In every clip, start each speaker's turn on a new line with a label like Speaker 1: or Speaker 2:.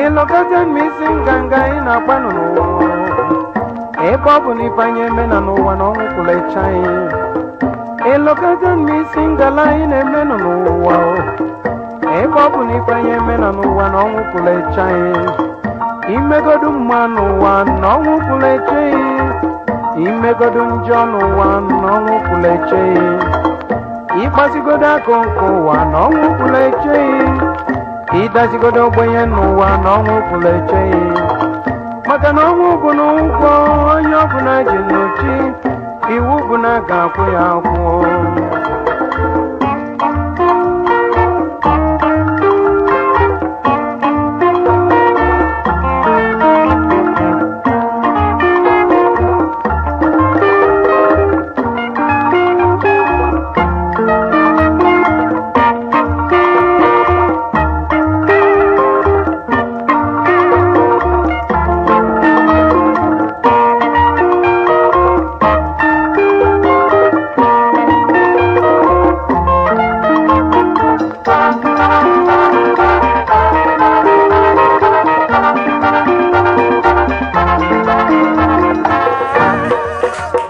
Speaker 1: Ịlọkọta m isi nganga ị na-agbanụ n'ụwa, ebe ọ bụ na ife anyị eme na n'ụwa na ọnwụ kwụrụ eche anyị. Ịlọkọta m isi ngala anyị na-emenụ n'ụwa, ebe ọ bụ na ife anyị eme na n'ụwa na ọnwụ kwụrụ eche anyị. Imegodu mma n'ụwa na ọnwụ kwụrụ eche anyị, imegodu njọ n'ụwa na ọnwụ kwụrụ eche anyị, ịkpasigodo akụ nke ụwa na ọnwụ kwụrụ eche anyị, ịdazigodo ogbenye n'ụwa na ọnwụ kwụrụ eche ya, maka na ọnwụ bụ na ụgwọ onye ọbụla ji n'uchi iwu bụ na a ga-akwụ ya akwụ.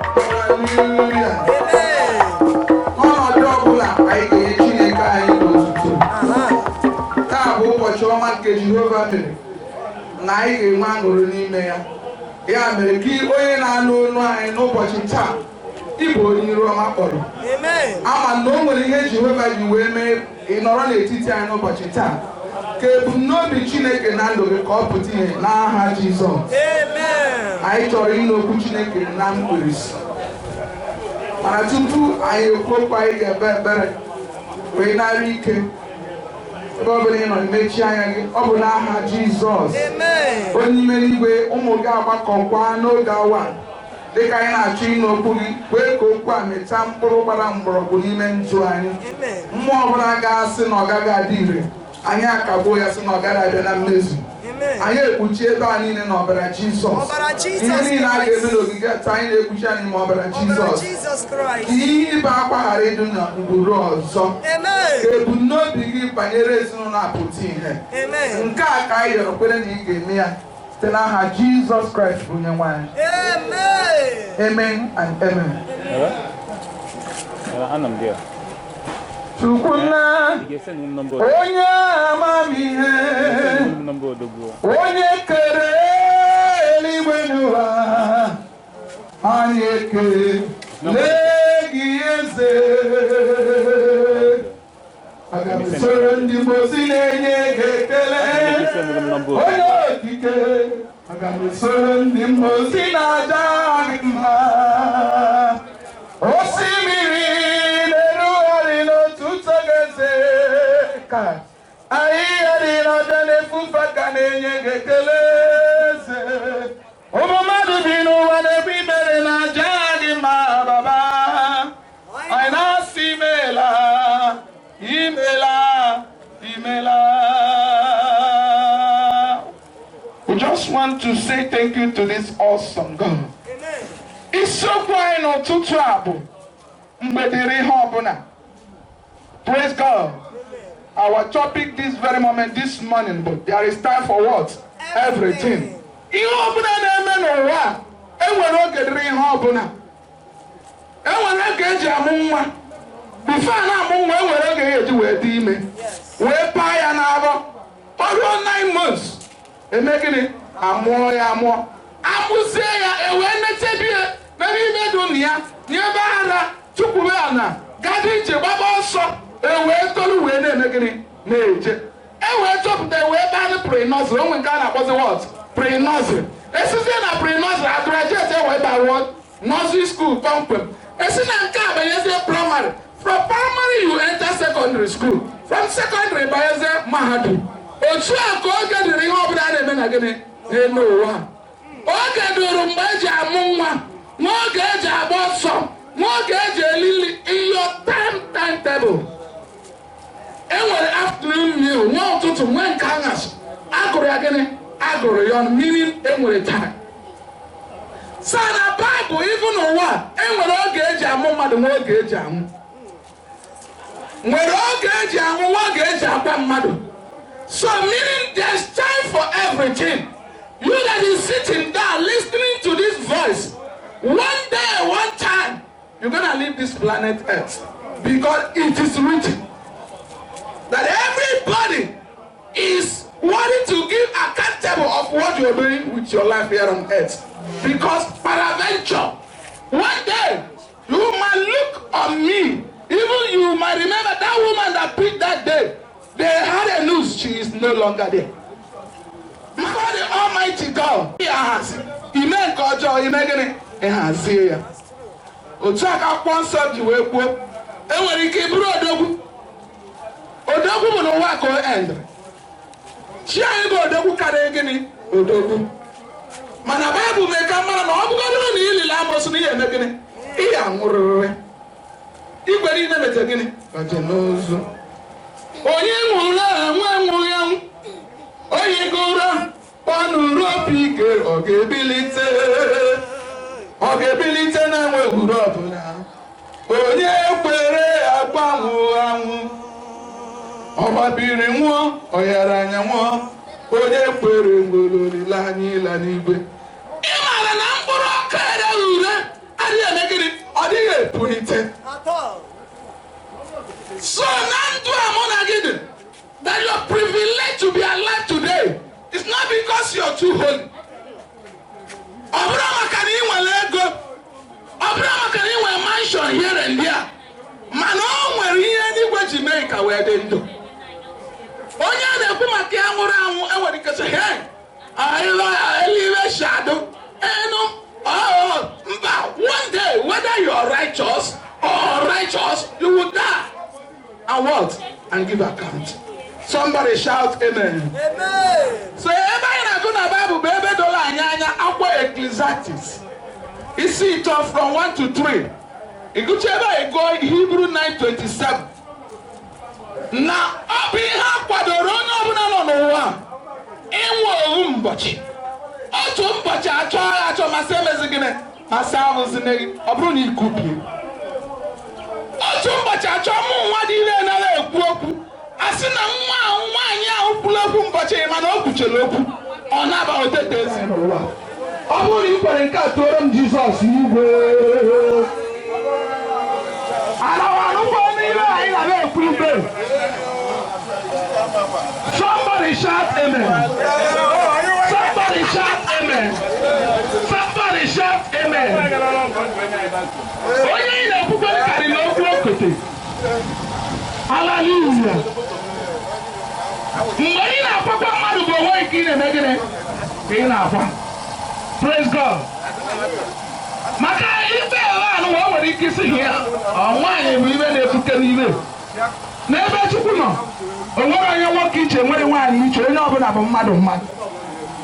Speaker 2: Hallelujah. N'ọnọdụ ọbụla anyị ga-enye Chineke anyị otuto. Taa bụ ụbọchị ọma nke Jehova mere na anyị ga-enwe aṅụrị n'ime ya. Ya mere gị onye na-anụ olu anyị n'ụbọchị taa, ị bụ onye iru ọma kpọrọ. Ama na o nwere ihe Jehova ji wee mee ị nọrọ n'etiti anyị n'ụbọchị taa. Ka ebumnobi Chineke na ndụ gị ka ọ pụta ìhè n'aha Jizọs. Anyị chọrọ ịnụ okwu Chineke na mkpirisi. Mana tupu anyị ekwu okwu, anyị ga-ekpe ekpere wee nara ike. Ebe ọ bụla ị nọ, mechie anya gị. Ọ bụ n'aha Jizọs. Onye ime n'igwe, ụmụ gị agbakọkwa n'oge awa a. Dịka anyị na-achọ ịnụ okwu gị, kwee ka okwu a mịta mkpụrụ gbara mgbọrọgwụ n'ime ndụ anyị. Mmụọ ọbụla ga-asị na ọ gaghị adị ire, anyị akagbuo ya, sị na ọ gaghị abịa na mmezu. Anyị ekpuchi ebe a niile n'ọbara Jizọs.
Speaker 3: Ọbara Jizọs
Speaker 2: Ihe niile a
Speaker 3: Kraịst.
Speaker 2: ga-eme n'ogige taa, anyị na-ekpuchi anyị n'ime ọbara Jizọs.
Speaker 3: Jesus
Speaker 2: Ka
Speaker 3: Christ.
Speaker 2: ihe ibe akwa ghara ịdị na ngwuru ọzọ.
Speaker 3: Amen.
Speaker 2: Ka ebumnobi gị banyere ezinụlọ a pụta ìhè.
Speaker 3: Amen.
Speaker 2: Nke a ka anyị rịọrọ, kwere na ị ga-eme ya, site n'aha Jizọs Kraịst bụ onye nwe anyị.
Speaker 3: Amen.
Speaker 2: Amen and amen.
Speaker 4: Anọ m there.
Speaker 2: Chukwunna,
Speaker 4: Ị ga-esend m nọmba
Speaker 2: onye amamihe,
Speaker 4: m nọmba odogwu.
Speaker 2: Onye kere eluigwe n'ụwa, anyị ekele gị, eze. Aga m soro ndị mozi na-enye gị ekele.
Speaker 4: Ị ga-esend m nọmba
Speaker 2: Onye
Speaker 4: odogwu.
Speaker 2: okike, aga m soro ndị mmozi na-aja gị mma. Osimiri na-erugharị n'otuto gị, eze, ka ahịhịa dị n'ọbịa na-efufe ka na-enye gị ekele, eze. Ụmụ mmadụ bi n'ụwa na-ebu ikpere na-aja gị mma. Baba, anyị na-asị imela, imela, imela. We just want to say thank you to this awesome God.
Speaker 3: Amen.
Speaker 2: Isiokwu anyị n'ụtụtụ a bụ mgbe dịrị ihe ọbụla. Praise God. Our topic this very moment, this morning, but there is time for what? Everything. Ihe ọbụla na-eme n'ụwa a, enwere oge dịrị ihe ọbụla. Enwere oge eji amụ nwa. Before a na-amụ nwa, enwere oge ya eji wee dị ime. Wee paa ya n'arọ. O ruo 9 months, eme gịnị? Amụọ ya amụọ. Amụzie ya, ewee netebie n'ebe ime dị na ya, nyebe ara, tukwuru ya na gadi ije gbaba ọsọ, ewee tolu wee na-eme gịnị? Na-eje. E wee chọpụta, ewee baa pre-nursery, onwe nke a na-akpọzi what? Pre-nursery. Esizie na pre-nursery, a graduate. enter what? Nursery school kpọmkwem. Esi na nke a banyezie primary. From primary you enter secondary school. From secondary banyezie mahadum. Otu a ka oge dịrị ihe ọbụla a na-eme na gịnị n'elu ụwa. Oge dụrụ mgbe eji amụ nwa, nwa oge eji agba ọsọ, nwa oge eji elili. In your timetable, enwere afternoon meal, nwa ụtụtụ, nwe nke anyasị. Agụrụ ya gịnị? Agụrụ ya ọnụ, meaning enwere time. Sa na Baịbụl, ibu n'ụwa, enwere oge eji amụ mmadụ, nwa oge eji anwụ. Nwere oge eji anwụ, nwa oge eji akwa mmadụ. So meaning there's time for everything. You that is sitting down listening to this voice, one day, one time, you're gonna leave this planet Earth, because it is written that everybody is wanting to give accountable of what you're doing with your life here on earth. Because peradventure, one day, you might look on me. Even you might remember that woman that preached that day. They had a news, she is no longer there. Before the Almighty God, ịhazi ime nke ọjọọ, ime gịnị? Ịhazie ya. Otu a ka Akwụkwọ Nsọ ji wee kwuo, enwere ike ịbụrụ odogwu. Odogwu bụ n'ụwa ka o endịrị. Chi anyị bụ odogwu karịrị gịnị? Odogwu. Mana Baịbụl mee ka mara na ọ bụgodoro na ilile amụsụ na ihe eme gịnị? Ihe anwụrịrị. Igwe niile mete gịnị? Gaje n'ozu. Onye nwụrụ anwụ anwụghị anwụ. Onye gụrụ ọnụrụ opi ike, ọ ga-ebilite. Ọ ga-ebilite na-enweghị uru ọbụla. Onye kwere agbanwụ anwụ. Ọ gbabiri nwụọ, ọ ghara anya nwụọ. Onye kwere nwere olileanya ịla n'igwe. Ị maara na mkpụrụ ọka ereghị ure adịghị eme gịnị? Ọ dịghị epulite. So na ndụ a mụ na gị dị, that you're privileged to be alive today, it's not because you're too holy. Ọ bụrụ maka na ị nwere ego, ọ bụrụ maka na ị nwere mansion here and there, mana o nwere ihe n'igwe ji mee ka wee dị ndụ. Onye a na-ekwu maka ya nwụrụ anwụ, enwere ike sị, "Hey, eluigwe shado enu." Oh, mba, one day, whether you are righteous or unrighteous, you will die. And what? And give account. Somebody shout amen.
Speaker 3: Amen.
Speaker 2: So ebe anyị na-agụ na Baịbụl bụ ebe doro anyị anya, akwụkwọ Ecclesiastes isi 3 from 1 to 3. Ịgụcha ebe a, ịgụọ Hebrew 9:27, na ọ bụ ihe a kwadoro onye ọbụla nọ n'ụwa ịnwe owu mbọchị, otu ụbọchị achọ ya achọ, masị emezi gịnị, masị ahụzine gị. Ọ bụrụ na ikupie otu ụbọchị achọ mụ nwa dị ire nara ekwu okwu, a sị na nwa ahụ, nwaanyị ahụ kwuru okwu mbọchị, mana o kwuchere okwu, ọ naba otete ezi n'ụwa. Ọ bụrụ na ị kwere nke a, tụọrọ m Jizọs igwe. Arawa n'ihe anyị na ekwu ibe. Somebody shout amen. Somebody shout amen. Somebody shout amen. Onye ị na-ekwukwere karịrị okwu okote. Hallelujah. Mgbe ị na-akwakwa mmadụ bụ onwe gị ka ị na-eme gịnị? Ka ị na-akwa. Praise God. Maka ikpe ele anụ, o nwere ike isi ya ọ nwaanyị bụ ibe na-ekwuke n'ibe. N'ebe Chukwu nọ, o nwere onye nwoke iche, nwere nwaanyị iche, onye ọbụla bụ mmadụ mmadụ.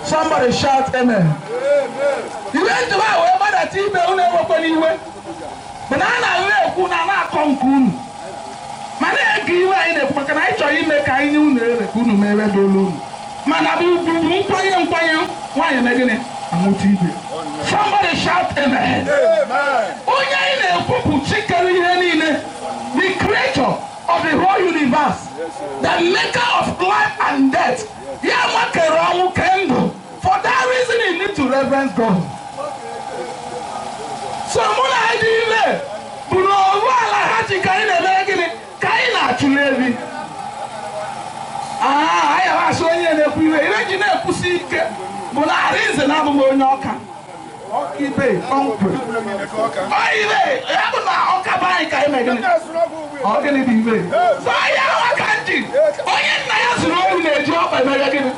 Speaker 2: Somebody shout amen. Iwe njem a wee gbadata ibe unu, ewekwana iwe. Mana a na-ahụ ekwu na na-akọ nke unu. Ma na-ege iwe anyị na-ekwu, maka na anyị chọrọ ime ka anyị nye unu ere ka unu mere dolu unu. Mana bụ ugwu nkwanye nkwanye nwaanyị na gịnị? Amụta ibe. Somebody shout amen. Onye anyị na-ekwu bụ Chi kere ihe niile, the creator of the whole universe, the maker of life and death. Ya nwa kere ọnwụ, kee ndụ. For that reason, you need to reverence God. So mụ na anyị dị ime bụ na oru ala ha ji ka anyị na-emere gịnị? Ka anyị na-achụli ebi. Anyị asị onye na-ekwu iwe iwe ji na-ekwusi ike bụ na Arinze na-abụghị onye Ọka. Ọka ibe kpọmkwem. Ọ ibe ya bụ na Ọka bụ anyị ka anyị mee gịnị? Ọ gịnị bụ ibe? So anyị ahụ aka nji onye nna ya. zuru ori na-eji ọkpa emeghe gịnị?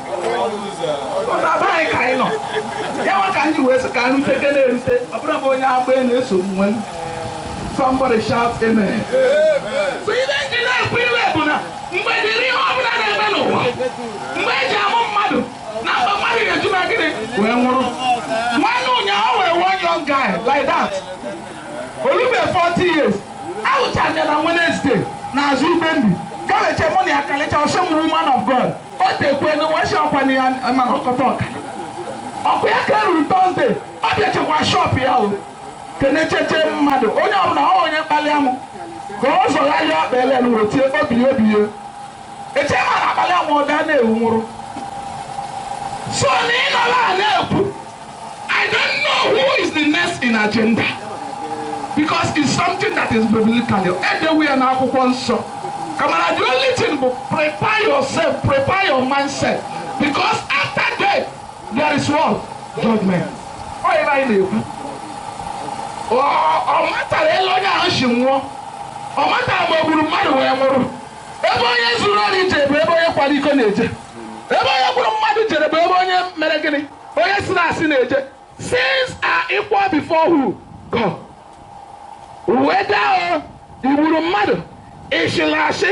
Speaker 2: Na be anyị ka anyị nọ. Ya nwa ka anyị wee sị ka nrute ke na-erute, ọ bụrụ m onye agba na-eso m nwe. Somebody shout amen. So ihe ndị na-ekwu iwe bụ na mgbe dịrị ihe ọbụla na-eme n'ụwa, mgbe eji amụ mmadụ na mgbe mmadụ ga-eju na gịnị wee nwụrụ. Nwanne ụnyaahụ wee one young guy like that. Olube 40 years. Ahụchaja na Wednesday n'azụ Ibembi. Gaweche mụ na ya kalịcha ọsọ m woman of God. O tekwe na nwa ọkwa na ya mana ọkọta ọka. Ọkụ ya ka eruru Thursday, ọ bịachakwa shop ya o. Kenecheche mmadụ, onye ọbụla ọ onye mkpali amụ. Ka ọ zọgharịa ọkpa ele n'ụrụ tie obi obi ya. Eche ma na akpali amụ ọ daa na-ewu nwụrụ. So na ị nọrọ a na-ekwu, I don't know who is the next in agenda. Because it's something that is biblical. Edewe ya n'akwụkwọ nsọ. Kamara, the only thing bụ prepare yourself, prepare your mindset. Because after death, there is what? Judgment. Ọ ebe anyị na-ekwu. Ọ matara ele onye ahụ si nwụọ. Ọ matara ma o gburu mmadụ wee nwụrụ. Ebe onye zuru ori jere bụ ebe onye kwara iko na-eje. Ebe onye gburu mmadụ jere bụ ebe onye mere gịnị? Onye si na asị na-eje. Sins are equal before who? God. Weda o igburu mmadụ, ịshịrị ashị,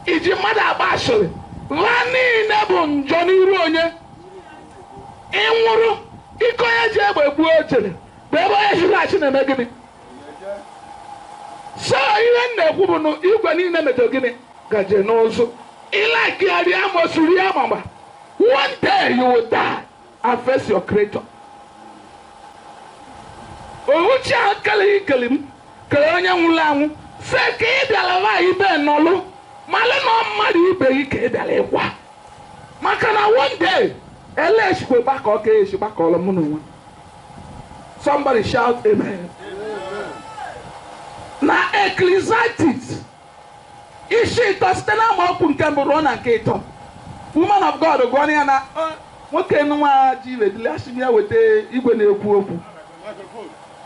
Speaker 2: iji mmadụ agba ashịrị, ha niile bụ njọ n'iru onye. Ịnwụrụ ike onye ji egbe gbuo ochere bụ ebe onye shịrị ashị na-eme gịnị? So ihe m na-ekwu bụ na igwe niile mejọ gịnị gaje n'ụzụ. Ịlakịarị amosu rie amama. One day you will die and face your creator. Ohuchi ahụ keleghị ikele m kere onye nwụrụ anwụ sị ka ị bịara nwaanyị ibe nọlụ malụ na mmadụ ibe gị ka ị bịara ịkwa. Maka na one day ele eshikwe gbakọ ka eshi gbakọrọ mụ na onwe. Somebody shout amen. Na Ecclesiastes isi ịtọ site na amaokwu nke mbụ ruo na nke ịtọ. Woman of God gụọ ya na nwoke nwa ji wedili asị ya weta igwe na-ekwu okwu.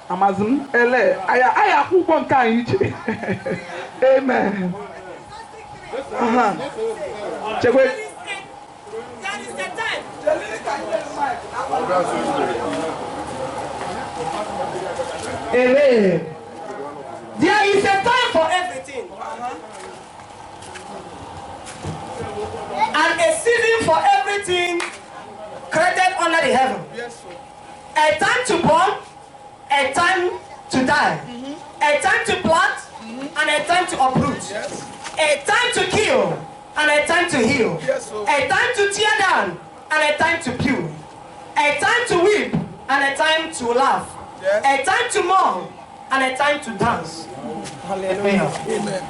Speaker 2: Amazi m ele aya aya akwụ ụgwọ nke anyị iche. Amen. Chekwe.
Speaker 3: There is a time. Amen. There is a time for everything. And a season for everything created under the heaven. A time to born, a time to die, a time to plant, and a time to uproot, a time to kill, and a time to heal, a time to tear down, and a time to build, a time to weep, and a time to laugh, a time to mourn, and a time to dance. Hallelujah.
Speaker 2: Amen.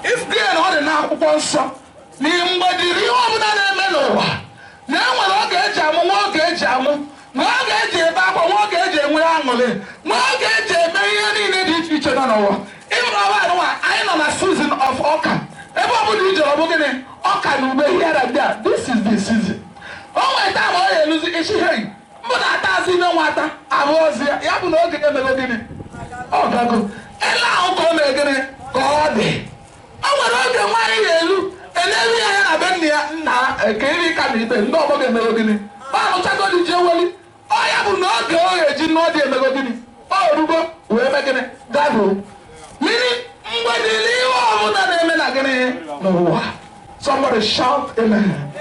Speaker 2: If there are n'akwụkwọ nsọ na mgbe dịrị ihe ọbụla na-eme n'ụwa na enwere oge eji amụ nwa oge eji amụ na oge eji ebe akwa nwa oge eji enwe aṅụrị na oge eji eme ihe niile dị iche iche nọ n'ụwa. Ịmụrụ ọba anụnwa anyị nọ na season of ọka. Ebe ọbụla ijere ọ bụ gịnị? Ọka na ube here and there. This is the season. O nwere taa ma ọ ya-eluzi isi hei mbụ na-ata azụ ime nwata abụ ozi ya ya bụ na oge emego gịnị? Ọ gago. Ele ahụ ka ọ mere gịnị? Ka ọ dị. O nwere oge nwaanyị ga-elu eleru ya anya na be nne ya nna ka iri ka na ibe ndị ọgbọ ga-emego gịnị? Ọ anụchago dị ji eweli. Ọ ya bụ na oge ọ ga-eji nụọ dị emego gịnị? Ọ orugo wee mee gịnị? Gago. Mmiri mgbe niile ihe ọbụla na-eme na gịnị n'ụwa. Somebody shout amen.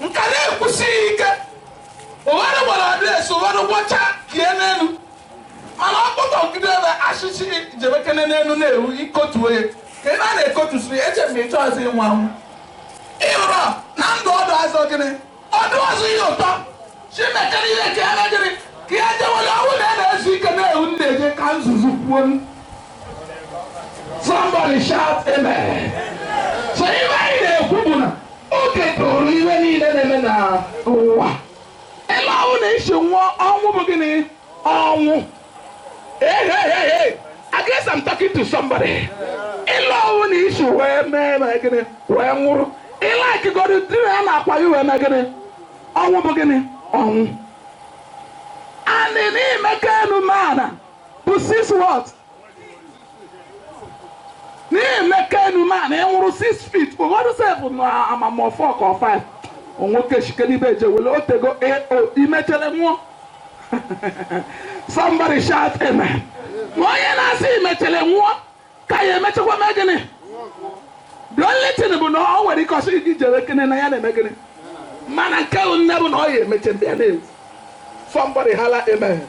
Speaker 2: Nka na-ekwusighị ike. Ụfọdụ gbara adreesị, ụfọdụ gwọcha kie n'elu. Mana ọkpụtọ nkide ebe asịsị jebekene n'elu na-ewu ikotuo ya. Ka ebe a na-ekotusiri eche m ịchọ ọzọ ịnwụ anwụ. Ịhụrụ na ndụ ọdụ azụ gịnị? Ọdụ azụ ihe ụtọ. Chimekere ihe ka ya mee gịnị? Ka ya jewere ọnwụ na na-ezu ike na-ewu na-eje ka nzuzu kwuo. Somebody shout amen. So ihe anyị na-ekwu bụ na oge tụrụ ihe niile na-eme n'ụwa. Ele ọnwụ na-esi nwụọ ọnwụ bụ gịnị? Ọnwụ. Hey, hey, hey, hey. I guess I'm talking to somebody. Ele ọnwụ na-esi wee mee ma gịnị? Wee nwụrụ. Ile akịgọdụ dị na ya na-akwa gị wee mee gịnị? Ọnwụ bụ gịnị? Ọnwụ. And n'ime kenu mana bụ 6 what? Na-emeka enu ma na ịnwụrụ 6 feet, ụfọdụ sef na amamọ 4 ka ọ 5. Nwoke shikere eje wele otego ao imechere nwụọ. Somebody shout amen. Ma onye na-asị imechere nwụọ ka ya emechakwa mee gịnị? The only thing bụ na ọ nwere ike ọsọ iji jere kene na ya na-eme gịnị, mana nke nne bụ na ọ ya emeche ndị ya na-ewu. Somebody holla amen.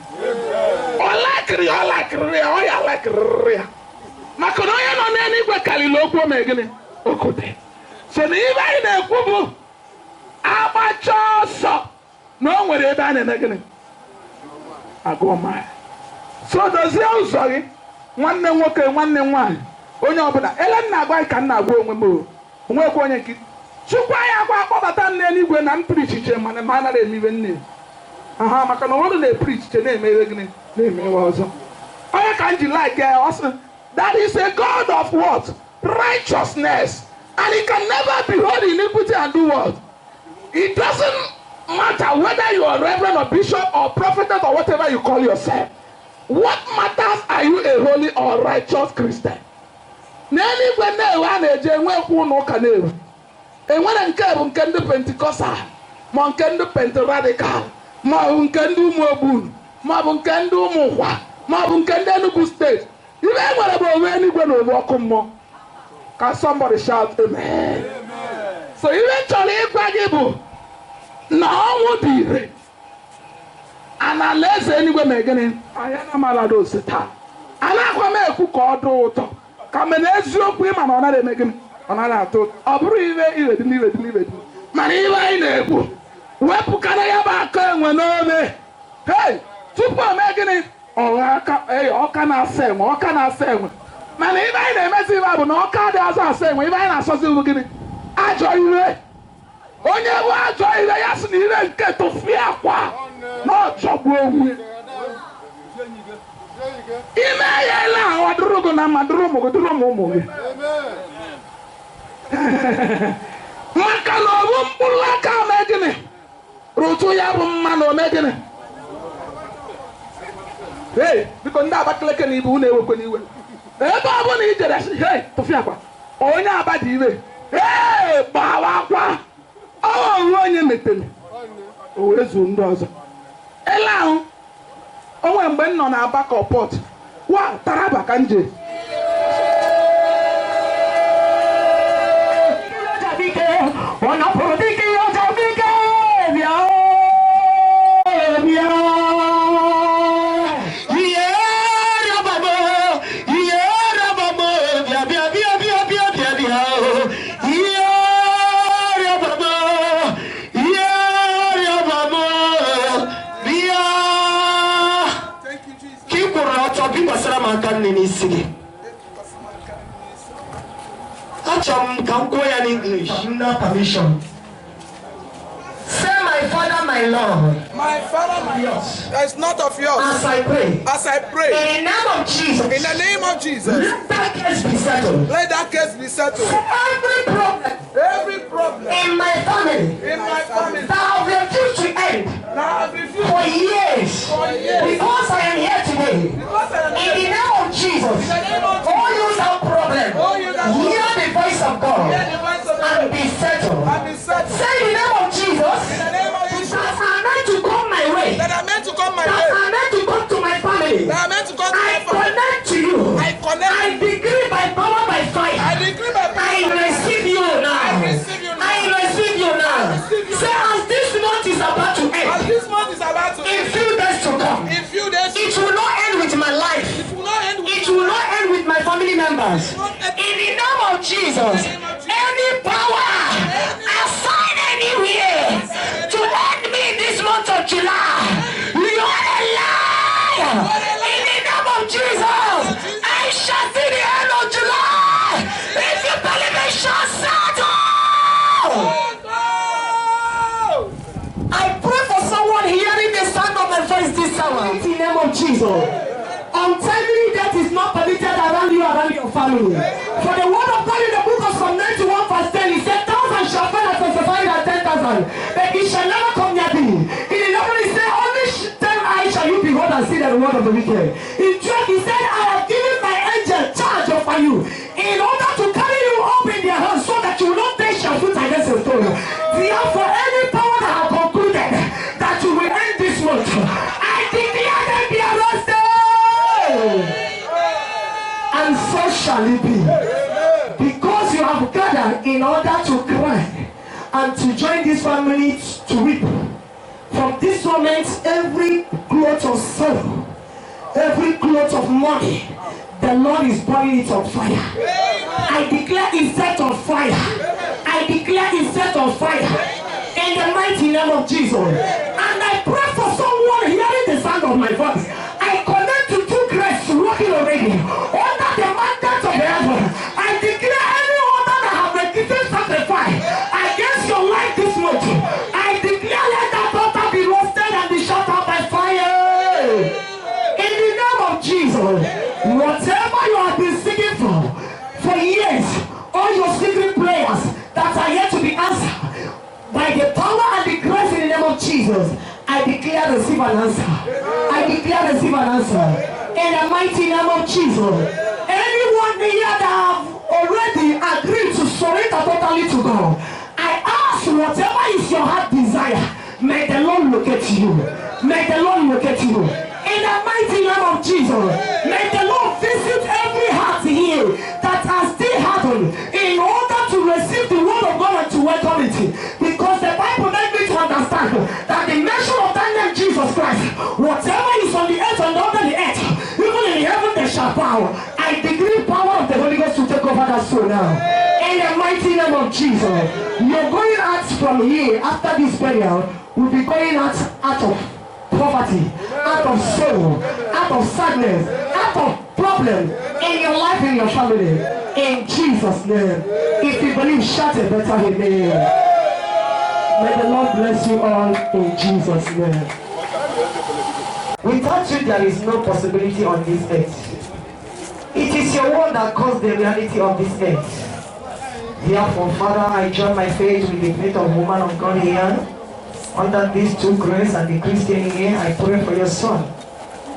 Speaker 2: Ọ lakịrị ya, ọ lakịrị ya, ọ ya lakịrị ya, maka na onye nọ n'eluigwe karịrị okwu ome gịnị okote. So na ibe anyị na-ekwu bụ agbacha ọsọ na o nwere ebe a na-eme gịnị agụọ maya. So dozie ụzọ gị, nwanne nwoke, nwanne nwaanyị, onye ọbụla ele nna agwa ka nna agwa onwe m o onwekwa onye nke Chukwu anyị agwa akpọbata m n'eluigwe na mprichiche, mana ma anaghị eme ibe nne aha, maka na ụfọdụ na-eprichiche na-eme iwe gịnị na-eme iwe ọzọ. Onye ka m ji like ya, ọ sị that is a God of what? Righteousness. And he can never behold iniquity and do what? It doesn't matter whether you are reverend or bishop or prophet or whatever you call yourself. What matters, are you a holy or righteous Christian? N'eluigwe na-ewe a na-eje enwekwu ụlọ ụka na-ewe enwere nke bụ nke ndị Pentecostal, ma nke ndị Pentaradical, ma ọ bụ nke ndị ụmụ ogbunu, ma ọ bụ nke ndị ụmụ ụkwa, ma ọ bụ nke ndị Enugu steeti. Ibe e nwere bụ onwe eluigwe na owe ọkụ mmụọ. Ka somebody shout amen. So ibe m chọrọ ịgwa gị bụ na ọnwụ dị ire ana alaeze eluigwe ma gịnị anya na amalada ose taa. A na-akwa m ekwu ka ọ dị ụtọ ka mere eziokwu, ịma na ọ naghị eme gịnị, ọ naghị atọ ụtọ. Ọ bụrụ iwe iwedi iwedi iwedi, mana iwe anyị na-ekwu wepụkana ya bụ aka enwe n'ome. Hei, tupu o mee gịnị ọgha aka ee ọka na-asa enwe, ọka na-asa enwe. Mana ibe anyị na-emezi ibe bụ na ọka dị azụ asa enwe. Ibe anyị na-asọzi bụ gịnị? Ajọ iwe. Onye bụ ajọ iwe ya sị na ire nke tụfie akwa na ọjọgbu onwe ime ya ele ahụ ọ dụrụ gị na mma, dụrụ ụmụ gị, dụrụ ụmụ ụmụ gị, maka na ọ bụ mkpụrụ aka mee gịnị rụtụ ya bụ mma na ome gịnị. Hey, biko ndị Abakaliki na ibu unu ewekwe n'iwe ebe ọ bụla i jere sị hey tụfịa akwa onye Aba dị ire. Ee, gbawa akwa ọ onwe onye metere o wee zuo ndị ọzọ ele ahụ. O nwere mgbe m nọ na Abaka Port wa Taraba ka m jee. Thank you, Jesus.
Speaker 3: Ka ị kwụrụ ọtọ, bikwasara m aka nne n'isi gị. Achọrọ m ka m kwuo ya n'English. No permission. Say, my Father, my Lord,
Speaker 2: My Father, my
Speaker 3: yours.
Speaker 2: It's not of yours.
Speaker 3: As I pray,
Speaker 2: As I pray,
Speaker 3: in the name of Jesus,
Speaker 2: in the name of Jesus,
Speaker 3: let that case be settled.
Speaker 2: let that case be settled.
Speaker 3: Every problem
Speaker 2: Every problem
Speaker 3: in my family
Speaker 2: in my family
Speaker 3: that have refused to end
Speaker 2: that have refused
Speaker 3: for years,
Speaker 2: for years,
Speaker 3: because I am here today,
Speaker 2: because I am
Speaker 3: in the name of Jesus,
Speaker 2: in the name of Jesus,
Speaker 3: all you that problem,
Speaker 2: all you that
Speaker 3: hear the voice of God
Speaker 2: hear the voice of
Speaker 3: and
Speaker 2: God
Speaker 3: be settled.
Speaker 2: and be settled.
Speaker 3: Say in the name of Jesus,
Speaker 2: In the name of Jesus,
Speaker 3: that are meant to come my way,
Speaker 2: that are meant to come my
Speaker 3: that
Speaker 2: way,
Speaker 3: are meant to come to my family,
Speaker 2: that are meant to come to my
Speaker 3: I
Speaker 2: family,
Speaker 3: connect to you.
Speaker 2: I connect.
Speaker 3: I decree by power, by fire.
Speaker 2: I decree by
Speaker 3: I
Speaker 2: power.
Speaker 3: receive you now.
Speaker 2: I receive you now.
Speaker 3: I receive you now.
Speaker 2: receive you
Speaker 3: Say, as this month is about to
Speaker 2: As
Speaker 3: end,
Speaker 2: this month is about to
Speaker 3: in
Speaker 2: end,
Speaker 3: few days to come,
Speaker 2: in few days,
Speaker 3: it will not end with my life.
Speaker 2: it will not end with
Speaker 3: It will not end with my family members. In the name of Jesus, any power assigned anywhere to end me in this month of July, you are a liar. In the name of Jesus, I shall see the end of July. If you believe it, shall settle.
Speaker 2: Oh,
Speaker 3: I pray for someone hearing the sound of my voice this hour. In the name of Jesus. Untimely death is not permitted around you, around your family. For the word of God in the book of Psalm 91 verse 10, he said, thousand shall fall at your and 10,000, but it shall never come near thee. In 11 he said, only 10 eyes shall you behold and see the reward of the wicked. In 12 he said, I have given my angel charge over you, in order shall it be. Because you have gathered in order to cry and to join this family to weep. From this moment, every cloth of sorrow, every cloth of mourning, the Lord is burning it on fire. I declare it set on fire. I declare it set on fire. In the mighty name of Jesus. And I pray for someone hearing the sound of my voice. I connect to two graces working already under the mandate of heaven. I declare any altar that have requisite sacrifice against your life this month, I declare, let that altar be roasted and be shut out by fire. In the name of Jesus, whatever you have been seeking for years, all your secret prayers that are yet to be answered, by the power and the grace in the name of Jesus, I declare, receive an answer. I declare, receive an answer. In the mighty name of Jesus. Anyone here that have already agreed to surrender totally to God, I ask, whatever is your heart desire, may the Lord locate you. May the Lord locate you. In the mighty name of Jesus, may the Lord visit every heart here that are still hardened in order to receive the word of God and to welcome it. Because the Bible made me to understand that the mention of that name Jesus Christ, whatever is on the earth and under the earth, even in heaven they shall bow. I decree power of the Holy Ghost to take over that soul now. In the mighty name of Jesus, you're going out from here after this burial, will be going out of poverty, out of sorrow, out of sadness, out of problem in your life, in your family. In Jesus' name. If you believe, shout a better amen. May the Lord bless you all in Jesus' name. Without you, there is no possibility on this earth. It is your word that caused the reality of this earth. Therefore, Father, I join my faith with the faith of woman of God here. Under these two grace and the Christian here, I pray for your son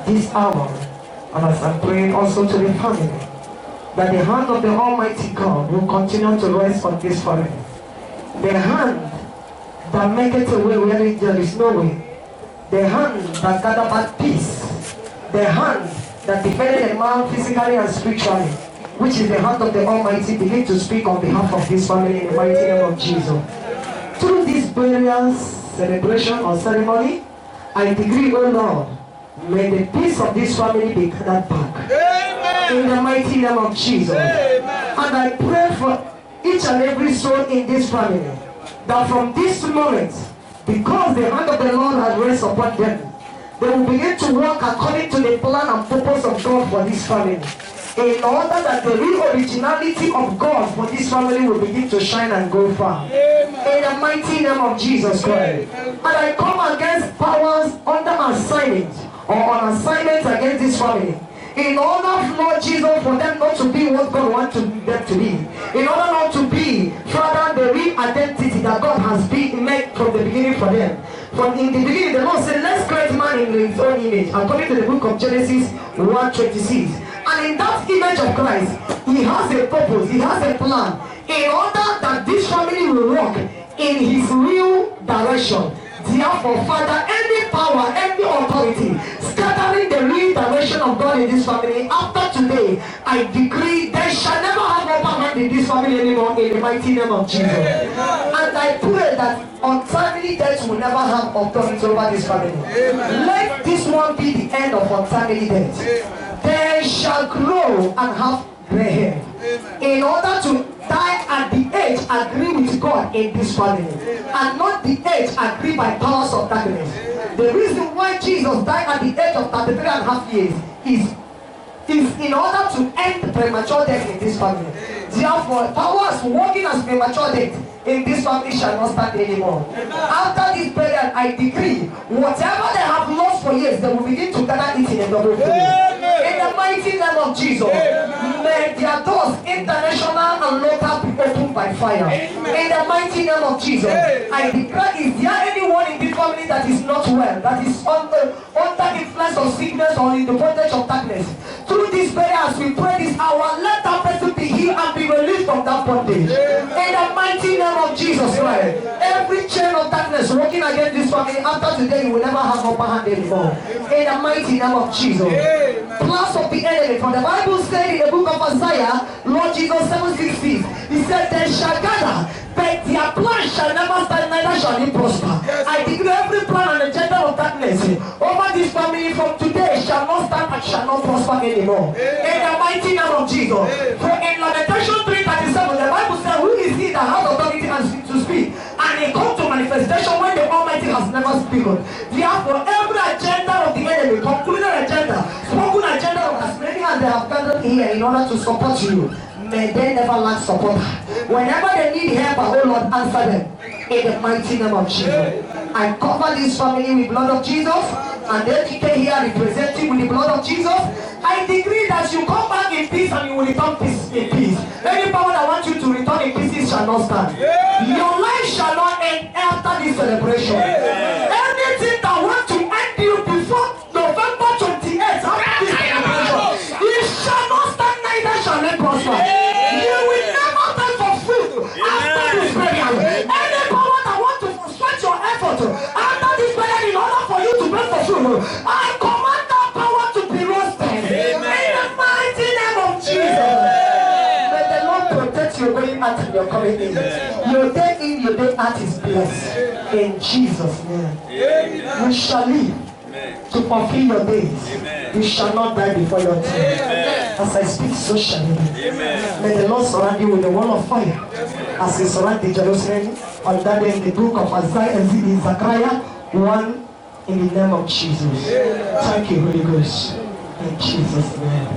Speaker 3: this hour. And as I'm praying also to the family, that the hand of the Almighty God will continue to rest on this family. The hand that maketh a way where there is no way. The hand that gathered back peace. The hand that defended a man physically and spiritually, which is the hand of the Almighty, begin to speak on behalf of this family in the mighty name of Jesus. Through this burial celebration or ceremony, I decree, O Lord, may the peace of this family be gathered back.
Speaker 2: Amen.
Speaker 3: In the mighty name of Jesus.
Speaker 2: Amen.
Speaker 3: And I pray for each and every soul in this family, that from this moment, because the hand of the Lord has rested upon them, they will begin to walk according to the plan and purpose of God for this family, in order that the real originality of God for this family will begin to shine and go far.
Speaker 2: Amen.
Speaker 3: In the mighty name of Jesus Christ.
Speaker 2: Amen.
Speaker 3: And I come against powers under assignment or on assignment against this family, in order, Lord Jesus, for them not to be what God wants them to be. In order not to be, Father, the real identity that God has been made from the beginning for them. From in the beginning, the Lord said, let's create man in his own image, according to the book of Genesis 1:26. And in that image of Christ, he has a purpose, he has a plan, in order that this family will walk in his real direction. Therefore, Father, any power, any authority scattering the real direction of God in this family, after today, I decree they shall never have upper hand in this family anymore, in the mighty name of Jesus. And I pray that untimely death will never have authority over this family.
Speaker 2: Amen.
Speaker 3: Let this one be the end of untimely death.
Speaker 2: Amen.
Speaker 3: They shall grow and have gray hair,
Speaker 2: Amen.
Speaker 3: in order to die at the age agree with God in this family,
Speaker 2: Amen.
Speaker 3: and not the age agree by powers of darkness.
Speaker 2: Amen.
Speaker 3: The reason why Jesus died at the age of 33 and a half years is in order to end premature death in this family.
Speaker 2: Amen.
Speaker 3: Therefore, powers working as premature death in this family shall not stand anymore.
Speaker 2: Amen.
Speaker 3: After this prayer, I decree, whatever they have lost for years, they will begin to gather it in a double fold.
Speaker 2: Amen.
Speaker 3: In the mighty name of Jesus.
Speaker 2: Amen.
Speaker 3: May their doors, international and local, be opened by fire.
Speaker 2: Amen.
Speaker 3: In the mighty name of Jesus.
Speaker 2: Amen.
Speaker 3: I declare, is there anyone in this family that is not well, that is under influence of sickness or in the bondage of darkness? Through this prayer, as we pray this hour, let that person be healed and be released from that bondage.
Speaker 2: Amen.
Speaker 3: In the mighty name of Jesus Christ. Every chain of darkness working against this family, after today, you will never have upper hand anymore.
Speaker 2: Amen.
Speaker 3: In the mighty name of Jesus.
Speaker 2: Amen.
Speaker 3: plans of the enemy. For the Bible said in the book of Isaiah, Lord Jesus 7:16, he said, they shall gather, but their plan shall never stand, neither shall it prosper.
Speaker 2: Yes.
Speaker 3: I declare every plan and agenda of darkness over this family from today shall not stand and shall not prosper anymore.
Speaker 2: Amen.
Speaker 3: In the mighty name of Jesus.
Speaker 2: Amen.
Speaker 3: For in Lamentation 3:37, the Bible says, who is he that has authority and to speak? And it comes to manifestation when the Almighty has never spoken. Therefore, every agenda of the enemy, concluded agenda, spoken agenda of as many as they have gathered here in order to support you, may they never lack support. Whenever they need help, oh Lord, answer them. In the mighty name of Jesus. I cover this family with blood of Jesus, and the HK here representing with the blood of Jesus. I decree that you come back in peace and you will return peace in peace. Any power that wants you to return in pieces shall not stand. Your life shall not end after this celebration. Anything that wants to end you before November 28th, after this celebration, it shall not stand, neither shall it prosper. You will never beg for food after this burial. Any power that wants to frustrate your effort after this burial in order for you to beg for food, I command that power to be roasted. In the mighty name of Jesus. May the Lord protect your going out and your coming in. Your day in, your day out is blessed. In Jesus' name. You shall live to fulfill your days. You shall not die before your time. As I speak, so shall it be. May the Lord surround you with the wall of fire, as he surrounded Jerusalem on that day in the book of Isaiah and Zechariah 1, in the name of Jesus. Thank you, Holy Ghost. In Jesus' name.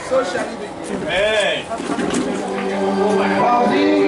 Speaker 2: So shall it be.
Speaker 4: Amen.
Speaker 5: Amen.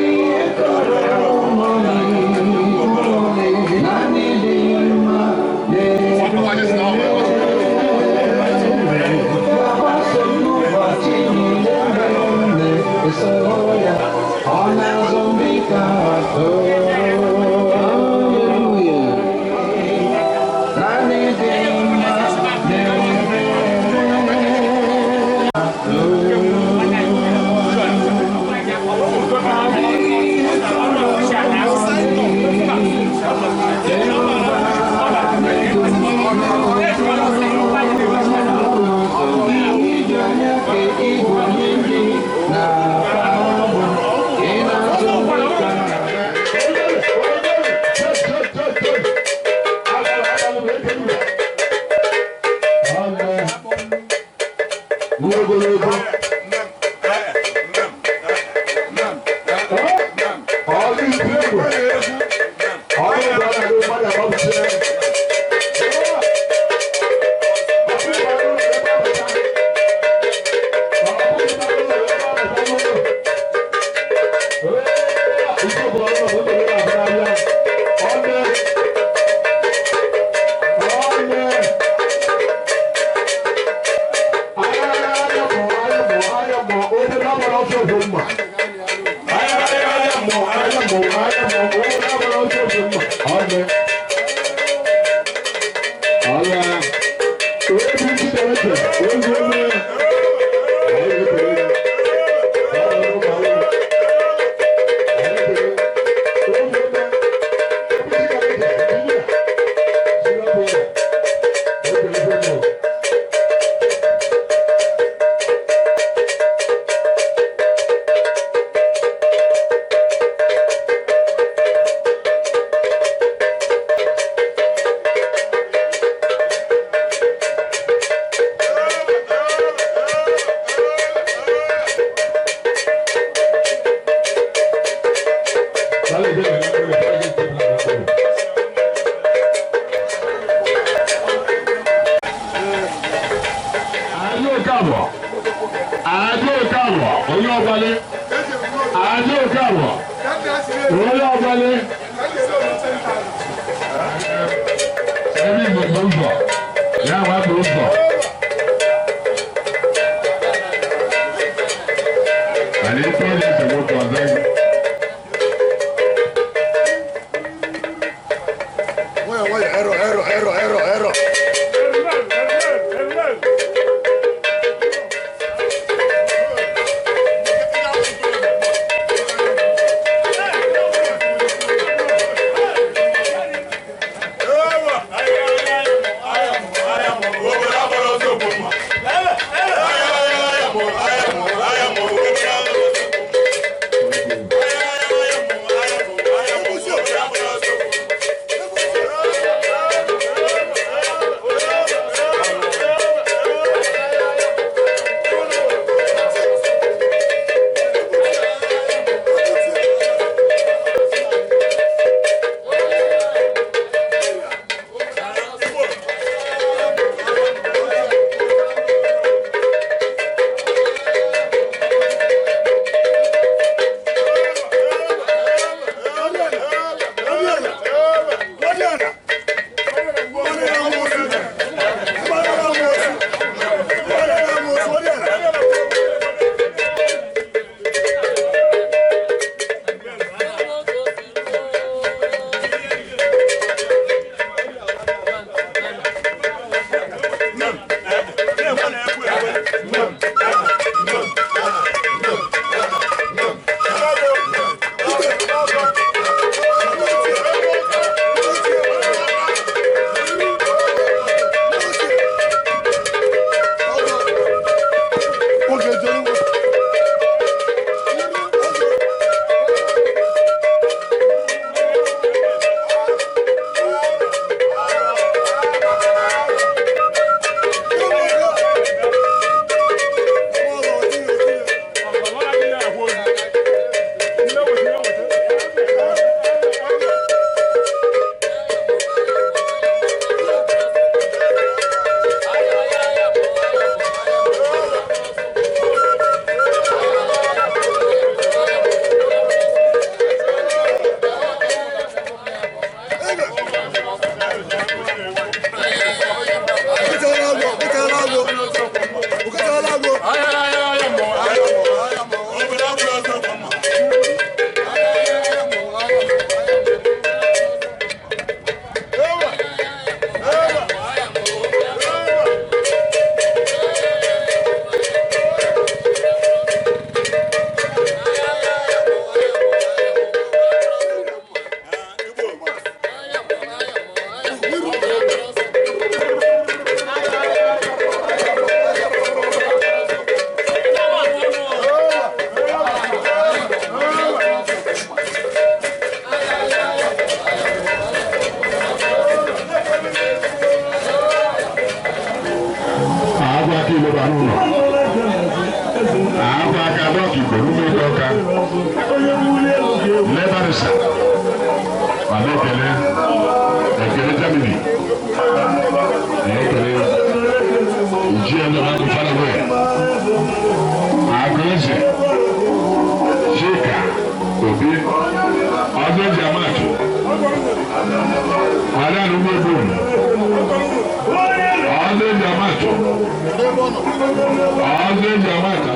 Speaker 5: aka ileba n'ụlọ. Akwa aka dọka Igbo n'ume ike ọka. Lebarisa ma na-ekele ekele Germany na-ekele Ijie ndị na-abụ Faraway Agụeze Chika Obi Ọzọ eji amatụ Ada na ụmụ egbu Ọzọ eji amatụ Ọzọ eji amatụ.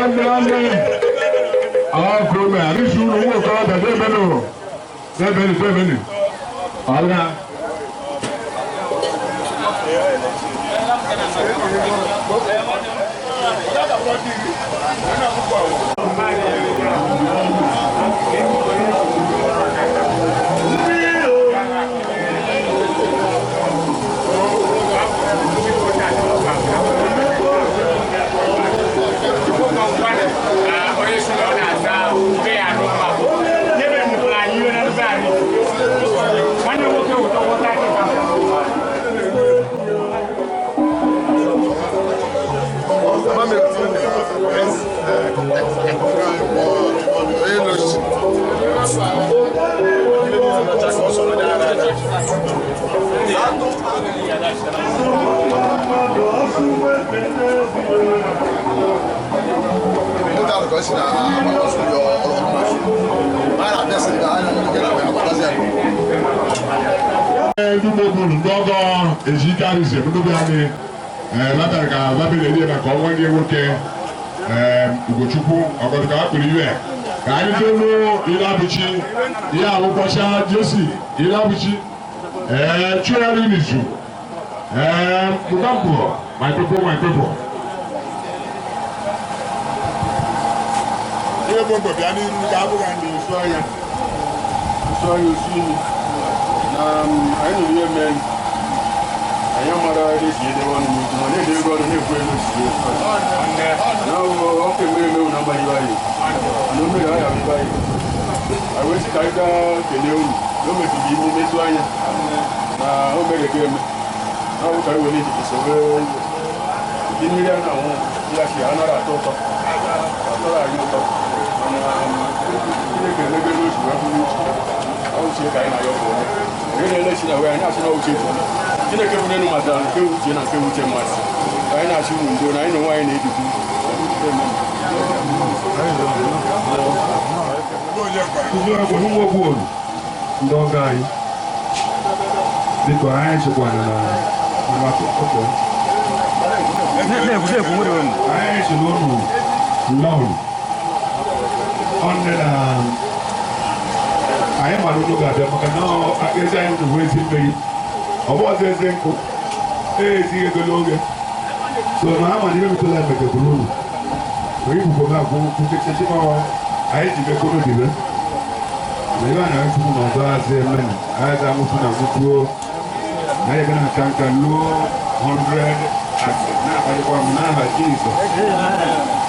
Speaker 5: Nwanne nwanne. Ọkụ ome, arịsị unu ụmụ okorobịa debenu. Debenu, debenu. Ọga. Ndị gbogbo ndị ọgọ ejikarịsị ndị be anyị labịara ka labịara erie maka ọnwa ndị nwoke Ugochukwu ọgọdụ ka ha kpụrụ iwe ka anyị tolu Ilabuchi ihe alụkwọcha Jesi Ilabuchi chụgharị n'izu Mugambo, my people, my people.
Speaker 6: Ihe bụ mbọ bịa n'iru ka abụghị ndị nsu anya nsu anya osu imi na anyị nụrụ ihe mere anyị mara esi edewe ọnụ n'ikwu ma na-ede ego ọnụ na-ekwu ego si na ọkụ emere emewu na mgbanye anyị na o mere ọya bụba anyị anyị wee sị ka anyị gaa kelee unu na o metụrụ imi metụ anya na o mere ka eme na ọ bụ ka anyị were ejiji sobe ndị mmiri a na-anwụ ya si anara atọ ụtọ atọrọ anyị ụtọ mana Chineke emebe n'otu wee bụrụ uche ọ uche ka anyị na-ayọ bụ onye onye na-ele chi na wee anyị na-achị na uche bụ Chineke bụ n'elu matara nke uche na nke uche mmasị ka anyị na-achị unu ndo na anyị na onwe anyị na-edikwu.
Speaker 5: Ndị ọgọ anyị biko anyị chịkwana na anyị chịrị unu nnọọ ọnne na anyị mara unu ga-abịa maka na ezi anyị unu bụ ezi mmeri ọ bụ ọzọ ezi nkụ ezi ego n'oge so na ha mana ihe metụla mekekwuru unu onye ikwukwo ga-akwụ nkechichi anyị ji mekoro dibe na ihe a na-ekwu na ọzọ azị eme anyị ga-amụfu na mụfuo na anyị ga na-aka nka luo 100 na-akparịkwa m n'aha Jizọs.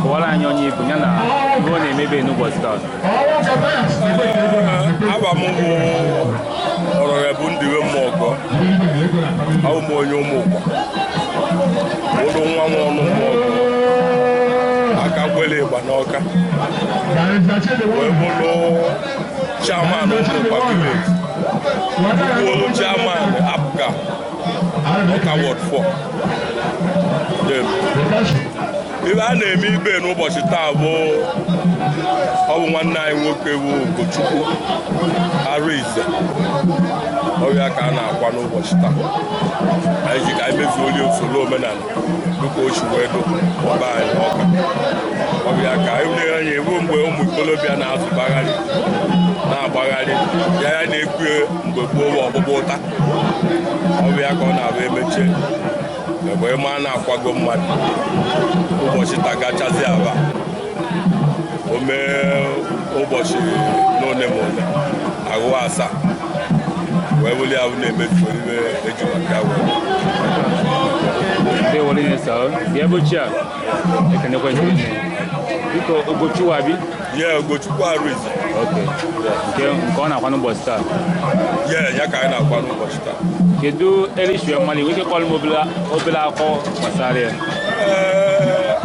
Speaker 4: Kọwara anyị onye ibu ya na ihe ọ na-emebe n'ụbọchị taa.
Speaker 7: Aba m bụ ọrọrọ bụ Ndiwe Mmụọgọ, abụ m onye Ụmụụkwa, bụrụ nwa nwa ọnụ Mmụọgọ, aka gwele ịgba n'Ọka, wee bụrụ chairman Ụmụụkwa village, bụrụ chairman APGA Ọka Ward 4. Ibe a na-eme ibe n'ụbọchị taa bụ ọ bụ nwanne anyị nwoke bụ Ugochukwu Arinze ọrịa ka a na-akwa n'ụbọchị taa. Anyị ji ka anyị mezuo oli usoro omenala dịka o si wee do ọba anyị ọka ọrịa ka anyị lere anya eruo mgbe ụmụ ikolobịa na-azụbagharị na-agbagharị ya ya na-ekwu mgbe gboo bụ ọgbụgba ụta ọrịa ka ọ na-abụ emechie mgbe ma na-akwago mmadụ ụbọchị taa gachazi aba o mee ụbọchị n'ole ma ole ahụ asaa wee wuli ahụ na-emefu iwe eji maka ya wee.
Speaker 4: Ndewo rinne sir. Bịa ebe ochie a ekenekwa gị rinne. Biko Ugochukwu abi?
Speaker 7: Ye, Ugochukwu Arinze.
Speaker 4: Okay. Nke nke ọ na-akwa n'ụbọchị taa.
Speaker 7: Ye, ya ka anyị na-akwa n'ụbọchị taa.
Speaker 4: Kedu erishwe mmadụ nwere ike kọrọ m obere akọ gbasara ya?
Speaker 7: Ee,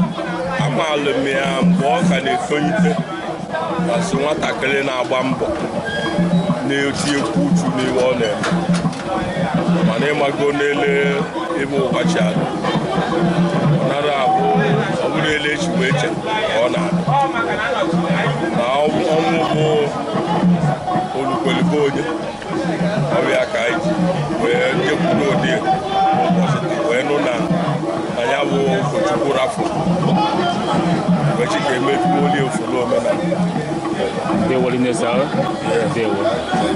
Speaker 7: amaala m ya mgbe ọ ka na-etolite kasị nwatakịrị na-agba mbọ na-etinyekwu uchu n'ihe ọ na-eme mana ịmago n'ele ebe ụbọchị adị ọ nara abụ ọ bụrụ ele echi wee che ka ọ na-adị na ọnwụ bụ olukwelibe onye ọrịa ka anyị ji wee jekwuru ụdị ụbọchị taa wee nụ na na ya bụ Ugochukwu rafụ wee chi ka emejuo oli usoro omenala.
Speaker 4: Ndewo rinne sir. Ndewo.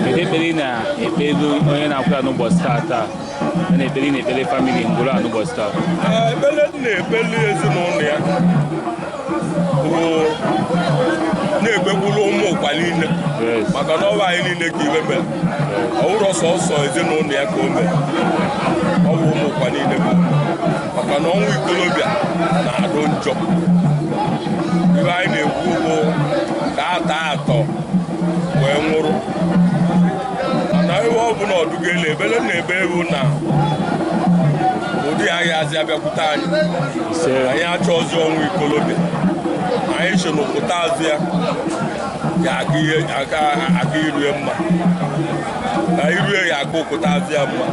Speaker 4: Kedu ekpere ị na-ekpere onye na-akwụ ya n'ụbọchị taa taa? Ya na ekpere ị na-ekpere famili ngwụrụ a n'ụbọchị taa.
Speaker 7: Ee, ekpere m na-ekpelu ezinụlọ ya bụ na-ekpekwuru ụmụ ụkwa niile maka na ọwa anyị niile ka iwe mere ọ wụrọ sọsọ ezinụlọ ya ka o mere ọ bụ ụmụ ụkwa niile bụ maka na ọnwụ ikolobịa na-adụ njọ. Ibe anyị na-ekwu bụ ka ata atọ wee nwụrụ mana ebe ọ bụ na ọdụgelu ebele m na-ebe ewu na ụdị aghazi abịakwute anyị anyị achọghịzi ọnwụ ikolobịa anyị si n'ụpụta azụ ya ga-aka irue mma na irue ya aka ụpụta azụ ya mma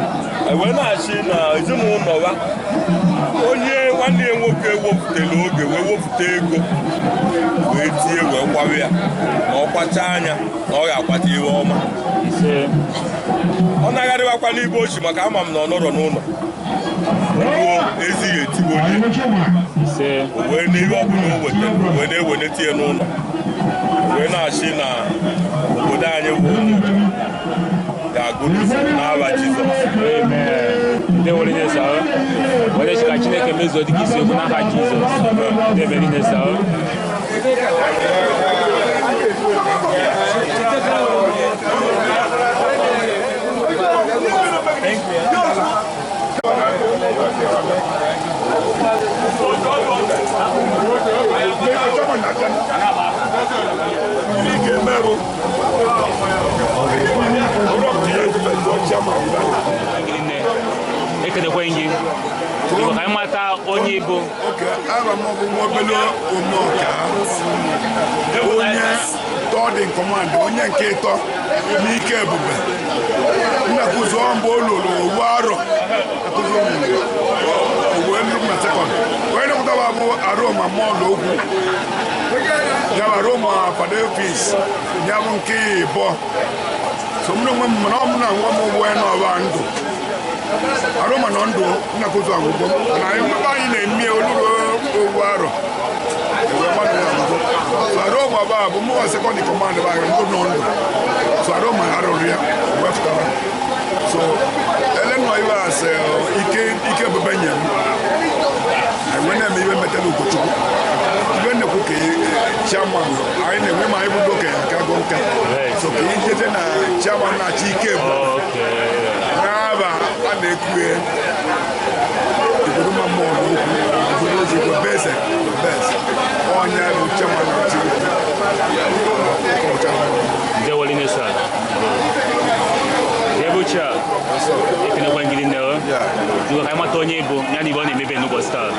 Speaker 7: wee na-achị na ezinụlọ ya onye nwanne ya nwoke wepụtara oge wee wepụta ego wee tie wee kwawe ya na ọ kwachaa anya na ọ ga-akwata ihe ọma. Ọ na-agharịwakwa n'ibe ochi maka ama m na ọ nọrọ n'ụlọ ruo ezighị etigbo wee n'ihe ọ bụla o wetara wee na-ewenete ya n'ụlọ wee na-achị na obodo anyị bụ ụmụ ga-agụrụ n'aba Jizọs.
Speaker 4: Ndewo rinne sir. Were sị ka Chineke mezuo dịka isi okwu n'aha Jizọs. Ndewo rinne sir. Ekenekwe gị. Igbo ka anyị mata onye Igbo.
Speaker 5: Aha m bụ Nwobele Omeọka, onye third in command, onye nke ịtọ n'ike ebube. Nnakụzi mbụ olulu owu arọ owu elu na sekọnd. Onye nọpụtara bụ Aroma mọọlụ okwu. Ya bụ Aroma kwado ọfis, ya bụ nke ịbọ. So m na onwe m mana ọ mụ na nwa m wee n'ọba ndụ. Aroma nọ ndụ nnakụzi agwụgwọ na mmepe anyị na-eme olulu owu arọ. So Aroma ba bụ mụwa sekọnd kọmand ba ndụ nọ ndụ. So Aroma arụrụ ya wepụtara. So elenọ iwe asị ike ike ebube nye m. Enwe na-eme iwe metela Ugochukwu. Iwe nnekwu ka chairman anyị na-enwe ma anyị bụ okenye nke agụ nka. So ka ijete na chairman na-achị ike bụ n'aba a na-ekwue Igbo mmụọ n'okwu Igbo ozi Igbo beze beze onye bụ chairman na-achị ike.
Speaker 4: Ndewo rinne sir. Ebe ochie a ekenekwa gị rinne o. Igbo ka anyị mata onye Igbo ya na ibe ọ na-emebe n'ụbọchị taa.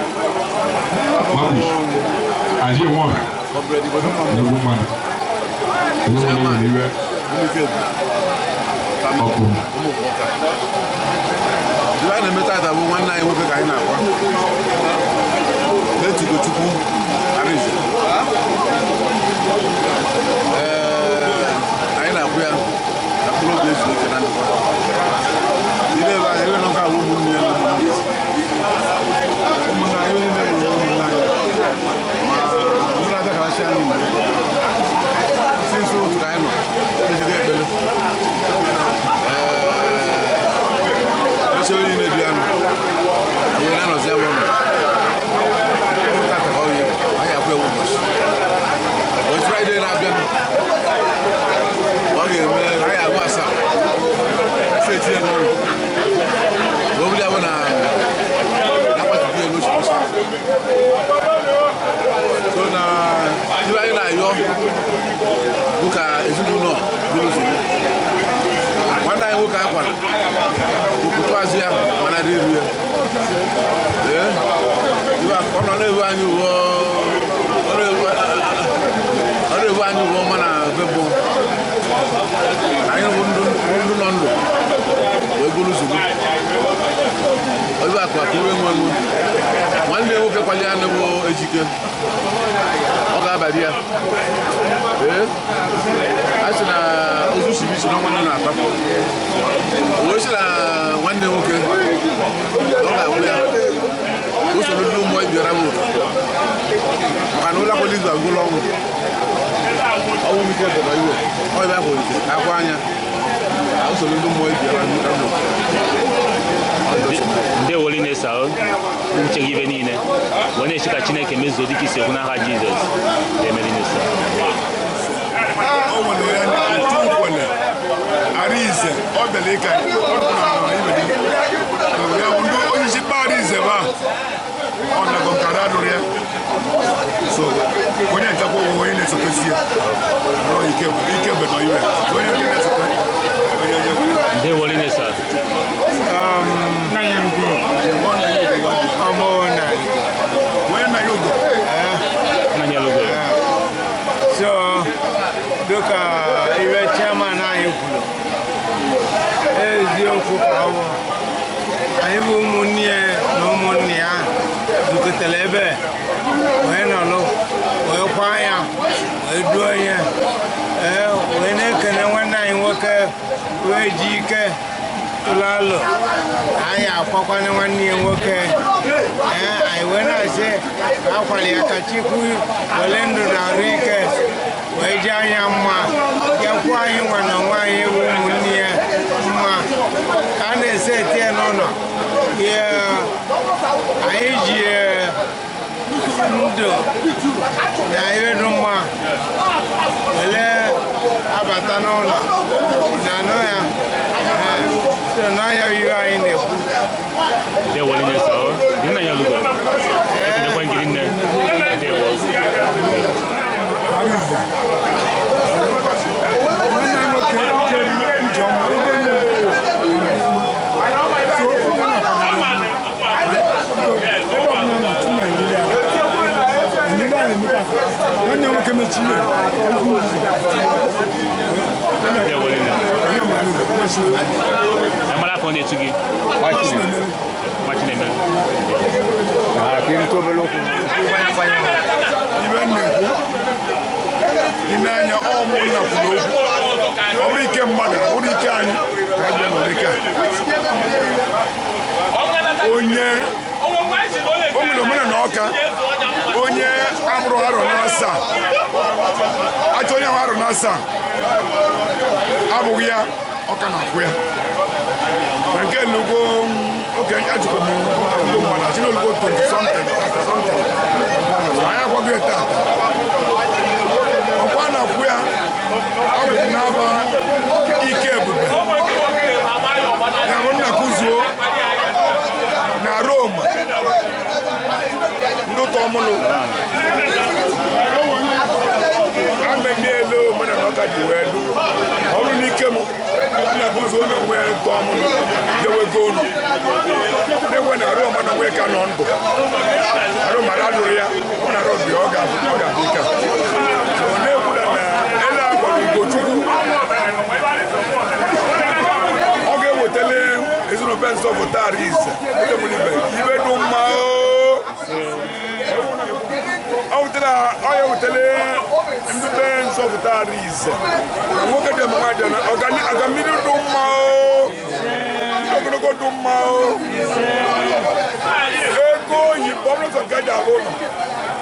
Speaker 6: Iwe a na-eme tata bụ nwanne anyị nwoke ka anyị na-akwa.
Speaker 8: Late Ugochukwu Arinze. Anyị na-akwụ ya na mkpụrụ obi ezuru ike na ndụkọ. Ile ebe anyị ebe nọka awụ ụmụnne ya na ụmụnne ụmụnne anyị niile bụ ụmụnne anyị. Ma ndị na-abịakarasị anyị mgbe si nso otu ka anyị nọ ejide ekpere. Esi onye niile bịanụ ihe na-anọzi ebe ọ nọ. Anyị akwụ ewu ụbọchị. Ụbọchị Fraịde na-abịa ọ ga-eme anyị agụ asaa esi etinye n'ọrụ. Obodo ya bụ na akwatụkwu elu ochi. So na ibe anyị na-ayọ bụ ka ezinụlọ bụrụ nsogbu. Nwanne anyị nwoke akwara okwutu azụ ya mana dị eru ya. Ee, ọ nọ na-ewu anyị uwe ọ na-ewu anyị uwe ọma na be mbụ. Anyị bụ ndụ nọ ndụ wee bụrụ nsogbu. Ebe akụ akụ iwe nwe nwe. Nwanne ya nwoke kwali anụ bụ Ejike. Ọ ga-abalị ya. Ee, a sị na ozu siri isi na nwanne na-atọ. O wee sị na nwanne nwoke ọ ga-akwụ ya. O soro ndị ụmụ bịara bụ maka na ụlọ akwụkwọ izu agwụla ọnwụ. Ọnwụ ike bịara iwe. Ọ bịa kwụ ike akwa anya. O soro ndị ụmụ bịara bụ.
Speaker 4: Ndewo rinne sir, uche gị ibe niile wee na-eche ka Chineke mezuo dịka isi ekwu n'aha Jizọs. Amen rinne sir.
Speaker 5: O nwere ya na otu nkwele Arinze ọ bịara ịka ọ nọ na ibe dị ya bụ ndị onye isi mba Arinze ba ọ nago nke ada dụrụ ya so onye nchekwa onwe onye na-esotesi ya nọ ike ike bụ nọ iwe onye nke na-esote onye onye
Speaker 4: Ndewo rinne sir.
Speaker 5: Onye nna ya ugo
Speaker 4: Nna ya ugo.
Speaker 9: So, dịka iwe chairman anyị kwuru, eziokwu ka ọ bụ. Anyị bụ ụmụnne ya na ụmụnne ya zukọtara ebe wee nọlụ wee kwa ya wee duo ya wee na-ekene nwanne anyị nwoke wee ji ike tụrụ alụ anyị akwakwana nwanne ya nwoke. Anyị wee na-asị akwali ya ka Chukwu were ndụ na arụ ike wee ji anya mma jekwuo anyị nwa na onwe anyị bụ ụmụnne ya mma ka a na-ese eti ya n'ụlọ. Anyị ji ndụ na ihe dị mma were abata n'ụlọ na anụ ya so n'ahịa ihe anyị na-ekwu.
Speaker 4: Ndewo rinne sir. Nna ya ugo. Ekenekwa gị rinne. Ndewo.
Speaker 5: Nwanne nwoke jere njem ebe nwanne nwoke mechiri
Speaker 4: Ndewo rinne. Amara afọ na-etu gị. Nwa Chinemere.
Speaker 5: Ibe na-ekwu ime anya ọmụnna kwuru okwu ọ bụrụ ike mmadụ ọ bụrụ ike anyị ka anyị bịa n'ụdị ka onye o nwere omenala ọka onye amụrụ arọ na asaa achọ onye ahụ arọ na asaa abụghị ya ọka na-akwụ ya na nke nnukwu oke ajụkwa m ndị mmadụ achị na olugbo 20 something 30 something anyị akwago ya tata ọkwa na-akwụ ya ọ bụ n'aba ike ebube ya bụ nna kụzuo na Roma ndị ụtọ ọmụlụ ameniele omenala ọka ji wee du ọrụ n'ike m nna kụzuo na onwe ntọ ọmụlụ dewego unu na-enwe na Roma na onwe ka nọ ndụ Roma adụrụ ya ọ na Roma ọ ga-abụ ike ọ na-ekwuda na ele agbara Ugochukwu ọ ga-ewetele ezinụlọ be nzọpụta Arinze ibe dị mma o. wutere ọya wutere ndị be nzọpụta Arinze nwoke dị mma dị na ọganiru dị mma o ogologo dị mma o ego oyibo ọ bụrụ sọ nke eji alụ ụlọ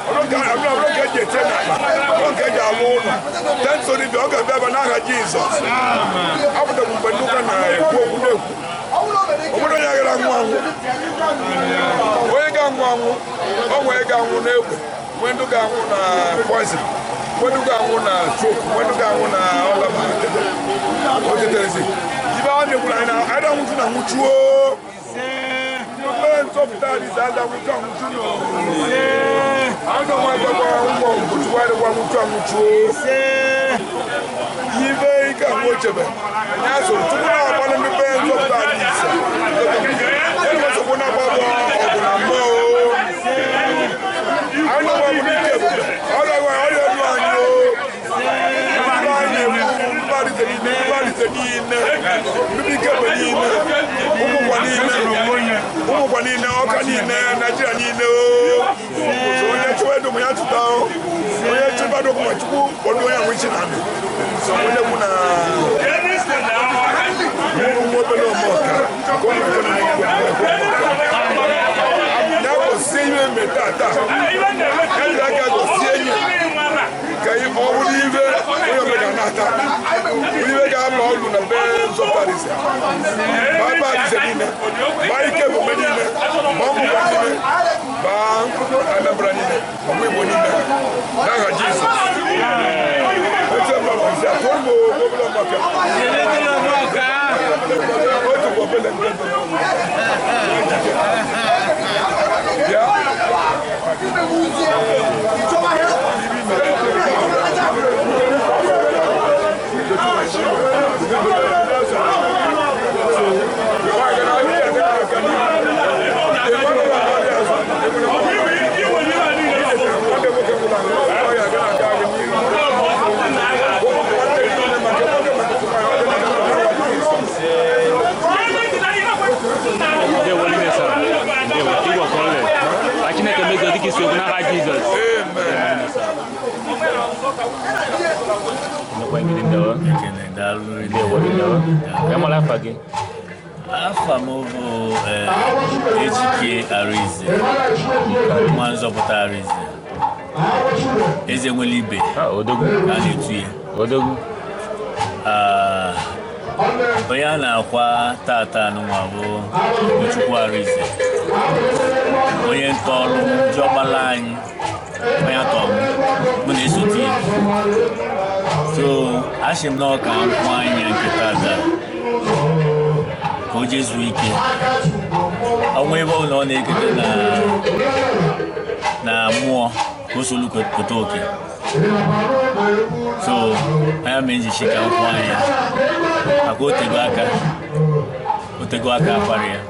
Speaker 5: ọ bụrụ nke eji eche n'akpa ọ bụrụ nke eji alụ ụlọ tensori dị ọ ga-abịa ebe n'aha Jizọs. Apụtaghị mgbe ndị ụka na-ekwu okwu na-ekwu obodo onye gara anwụ anwụ onye ga-anwụ anwụ o nwee ga-anwụ n'egbe nwee ndị ga-anwụ na poison nwee ndị ga-anwụ na stroke nwee ndị ga-anwụ na ọlaba oteterezi ibe a na-ekwuru anyị na anyị anwụchu na nwụchuo ndị nzọpụta Arinze ada nwụchu anwụchu nọ anyị nọ nwa gbagba ngwọ Ugochukwu adịgwa nwụchu anwụchuo ibe ike ahụ ochebe ya soro tupu na-agbalị ndị be nzọpụta Arinze nsogbu na-agba bụ ọgụ na mmụọ anyị nọ bụ n'ike ebube ọrịa ọrịa elu anyị o ndị anyị na-ekwu mba Arinze niile mba Arinze niile ndị ike ebe niile ụmụkwa niile ụmụkwa niile Ọka niile Naijiria niile o so onye chụwa edo ya chụta o onye chụba edo ma Chukwu kpọdo onye ahụ isi na ndụ so onye kwu na nwa obere ọmọka nke ụmụ nke nọ n'igwe ya gosie ihe eme tata ya jiri aka gosie enyi ka ọ bụrụ ibe onye ọbụla ga na-ata ibe ga-aba olu na be nzọpụta Arinze baa be Arinze niile baa ike emume niile baa ụmụkwa niile baa Anambra niile ọgbụ Igbo niile n'aha Jizọs. Otu ebe ọ bụ atụ ụmụ obere ọmọka otu bụ obere ndị bịa.
Speaker 4: Ndewo nne sir. Ndewo. Igwe ọkọlẹ. Ka Chineke mezuo dịka isi okwu n'aha Jizọs. Amen. Nnukwu ekele, ndewo. Ndewo, ndewo. Ka mara afa gị.
Speaker 10: Afa m bụ Ejike Arinze, nwa nzọpụta Arinze, eze nwere ibe
Speaker 4: Odogwu.
Speaker 10: a na-etu ya.
Speaker 4: Odogwu.
Speaker 10: Onye a na-akwa tata nwa bụ Ugochukwu Arinze, onye ntọọrụ diọkpala anyị, onye atọ m mụ na-esote ya. So asị m na ọ ka nkwụ anyị nke tata ka o jee zuo ike. Ọnwa ebe ọ bụla ọ na-ekete na mmụọ ka o solu keta oke. So anya mere nji shi ka nkwụ anyị maka otego aka akwara ya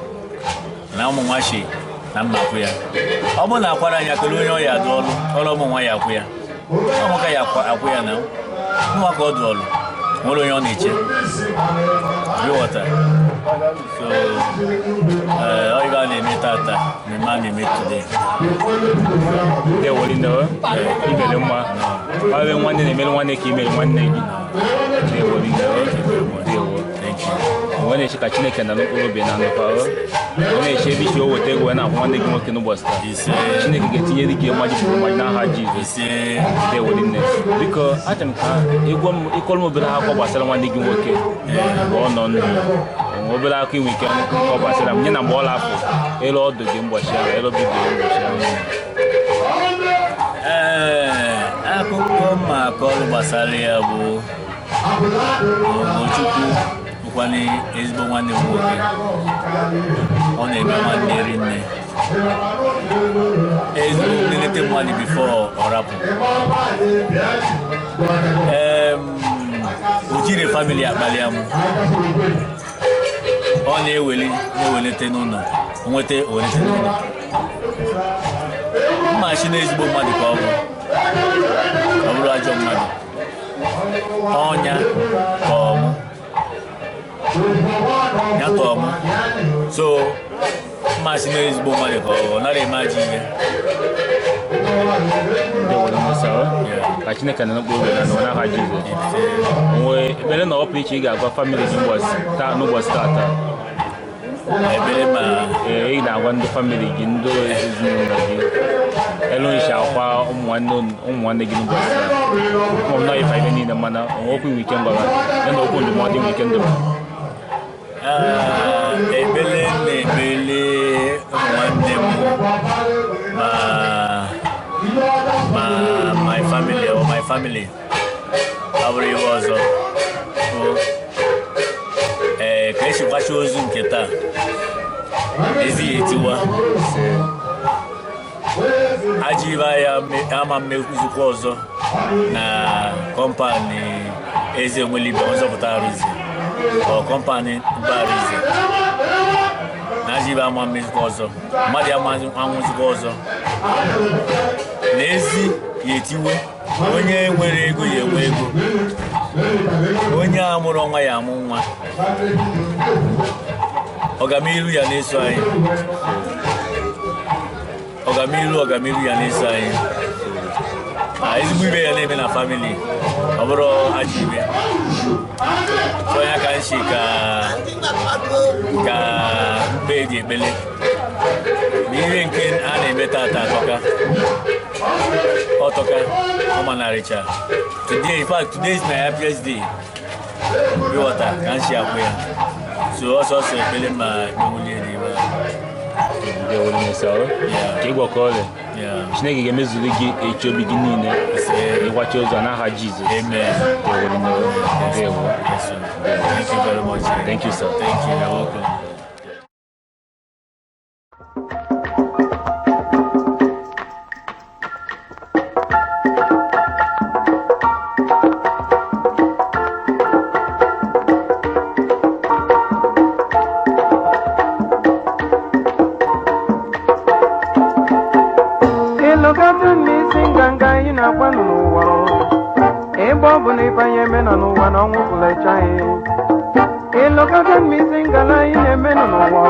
Speaker 10: na ụmụ nwa shi na mma akwụ ya. Ọ bụrụ na akwara anyị akele onye ọya adụ ọlụ ọrụ ụmụ nwa ya akwụ ya ụmụka ya akwụ ya na nwa ka ọ dị ọlụ nwere onye ọ na-eche ịghọta. So ọ ibe a na-eme tata mmemme a na-eme today.
Speaker 4: Ndewo ndewo. Imere mma. Ọ bụ nwanne na-emere nwanne ka imere nwanne gị. Ndewo ndewo. Ndewo.
Speaker 10: Thank you.
Speaker 4: Onwe na-eche ka Chineke na mkpụrụ obi na ndokwa ọ na-eche ebe isi o weta ego wee na-akwụ nwanne gị nwoke n'ụbọchị taa. Chineke ga-etinyere gị mmaji pụrụ mmaji n'aha Jizọs. Ndewo nne. Biko achọrọ m ka ịgwa m ịkọrọ m obere akụkọ gbasara nwanne gị nwoke mgbe ọ nọ ndụ. Obere akụkọ inwe ike nkọ gbasara m nye na mgbe ọ lafụ elu ọdụ gị mbọchị ahụ elu obi gị mbọchị ahụ.
Speaker 10: Ee, akụkọ ma akọrọ gbasara ya bụ Ugochukwu bụkwana ezigbo nwanne m nwoke. Ọ na-eme nwanne rinne, ezigbo nlelete mmadụ bifo ọ rapụ. O jiri famili akpali amụ, ọ na-eweli na-ewelite n'ụlọ nweta owelite n'ụlọ mma chi na ezigbo mmadụ ka ọ bụ ọ bụrụ ajọ mmadụ ọnya ka ọmụ ya ka ọmụ. So Mmasị na ezigbo mmadụ ka ọ nara eme ajọ ihe.
Speaker 4: Ndewo Musa, ka Chineke na mkpụrụ obi na n'ụwa n'aha Jizọs. Onwe ekpere na ọpụ iche ị ga-agwa family gị n'ụbọchị tata?
Speaker 10: Ekpere ma
Speaker 4: Ee, ị na-agwa ndị family gị, ndị ezinụlọ gị, elu nshi akwa ụmụ nwanne gị n'ụbọchị taa. Ụmụ m nọ ife ibe niile, mana onwe okwu inwe ike ngwara ya na okwu ndụmọdụ inwe ike ndụmọdụ.
Speaker 10: Ekpele na-ekpele ụmụ nwanne m ma my family or my family abụrụ ihe ọzọ bụ ee ka esi kwacha ozu nke taa ezighị etiwa ajọ ibe ya ama mmekuzikwa ọzọ na kọmpanị Eze Onwelibe Nzọpụta Arụzi ọ kọmpanị mba Arụzi na ajọ ibe ama mmezikwa ọzọ, mmadụ ama anwụzikwa ọzọ na ezi ya etiwe. Onye nwere ego ya enwe ego, onye a mụrụ nwa ya amụ nwa, ọgamiru ya na-eso anyị, ọgamiru ya na-eso anyị. Ezigbo ibe ya na-eme na famili, ọ bụrụ ajọ ibe so ya ka nshi ka mkpe dị ekpele na ihe nke a na-eme tata atọka ọtọka ọmanarịcha. Today, in fact, today is my happiest day. Ịghọta ka nshi akwụ ya so ọsọsọ ekpele ma ekpenwulie n'ime.
Speaker 4: Ndewo Musa, ka ịgwakọ ọrịa Chineke ga-emezuru gị echi obi gị niile ịgwacha ụzọ n'aha Jizọs.
Speaker 10: Amen.
Speaker 4: Ndewo.
Speaker 10: Thank you very much.
Speaker 4: Thank you, sir.
Speaker 10: Thank you. You're welcome.
Speaker 1: Ịlụgatụ n'isi nganga anyị na-agbanụ n'ụwa, ebe ọ bụ na ịbanye eme nọ n'ụwa na ọnwụ pụrụ ịcha anyị. Ịlụgatụ n'isi ngala anyị na-eme nọ n'ụwa.